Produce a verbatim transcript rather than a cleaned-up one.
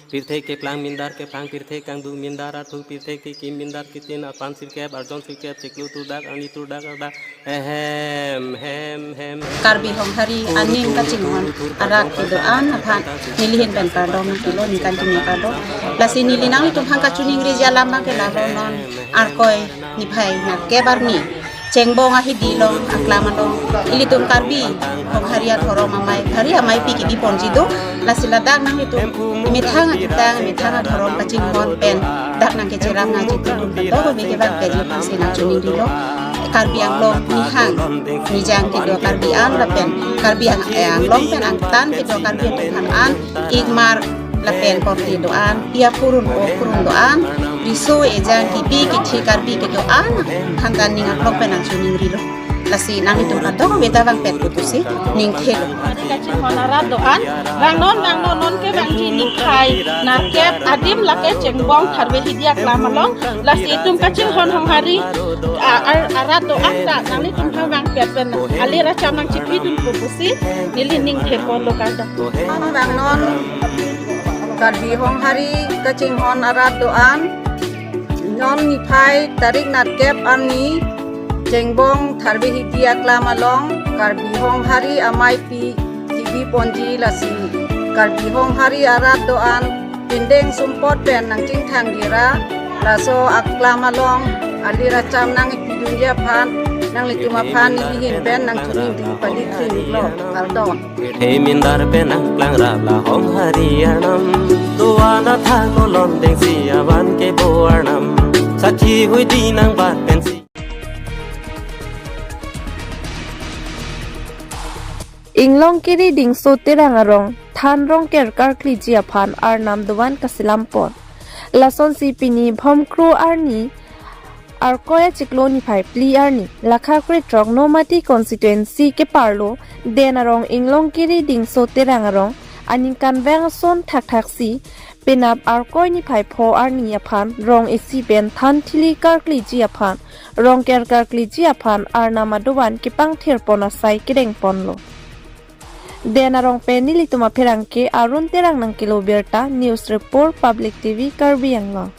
Pirthe keplang mindar, keplang pirthe kangdung mindar, athu pirthe kekim mindar, kitin apan sirkep, arjon sirkep, chiklo turdak, arni turdak, ardak, ehem, hem, hem, hem. Karbi Honghari aning kachinghon arat kedo-an aphan nelihin pen kardom nangpilo, ningkan keme kardom. Lasi neli nanglitum aphan kachiningri alam abangke lalo non Arkoi niphai nerkep arni Chengbong ahidi along aklam along ilitum Karbi Honghari athorom amei, Hari ameipi kebi ponji do. Lasi ladak nanglitum methang akitang, methang athorom kachinghon pen dak nangkecherap nangji atum kadokave ke bang keji aphansi nangchiningrilo. Karbi Anglong nihang nijang kedo Karbi an lapen Karbi Ang-, eh, Anglong pen angtan kedo Karbi atum aphan an, Ingmar lapen korte do-an, pi akurun po kurun do-an, riso ejang kebi kethe Karbi kedo-an aphan ta ning aklong pen nangchiningrilo. Lasi nanglitum kadokave ta vangpet pusi ningthelo. Kachinghon arat do-an, vang non, vang non, non kevangji niphai nerkep adim lake Chengbong Tharve Hidi aklam along, lasi itum kachinghon Honghari, a, ar-, arat do-an ta nanglitum aphan vangpet pen alir acham nangchipidunpo pusi neli ningtheponlo kardom. Vang non Karbi Honghari kachinghon arat do-an, non niphai tarik nerkep arni Chengbong Tharve Hidi aklam along Karbi Honghari ameipi kebi ponji, lasi Karbi Honghari arat do-an pindeng sumpot pen nangchingthangji ra, laso aklam along alir acham nangpidunji aphan nanglitum aphan nelihin pen nangchiningri palikhri lo, kardom. He mindar pen nangplang rap la Honghari arnam. Doan athak londengsi avan kebo arnam. Sakhi huidi nangbat pensi. Inglongkiri Dingso Terang arong than rong kerkar kliji aphan arnam dovan kasilampon. Lasonsi pini Bhomkro arni Arkoi achiklo niphai phli arni, lakha krethrok Nomati constituency keparlo Den arong Inglongkiri Dingso Terang arong aningkanvang ason thakthaksi penap Arkoi niphai pho arni aphan rong isi pen than thili karkliji aphan, rong kerkar kliji aphan arnam adovan kepangthirpon asai kedengponlo. Den arong pen nelitum apherangke Arun Terang nangkelo birta, News Report, Public T V, Karbi Anglong.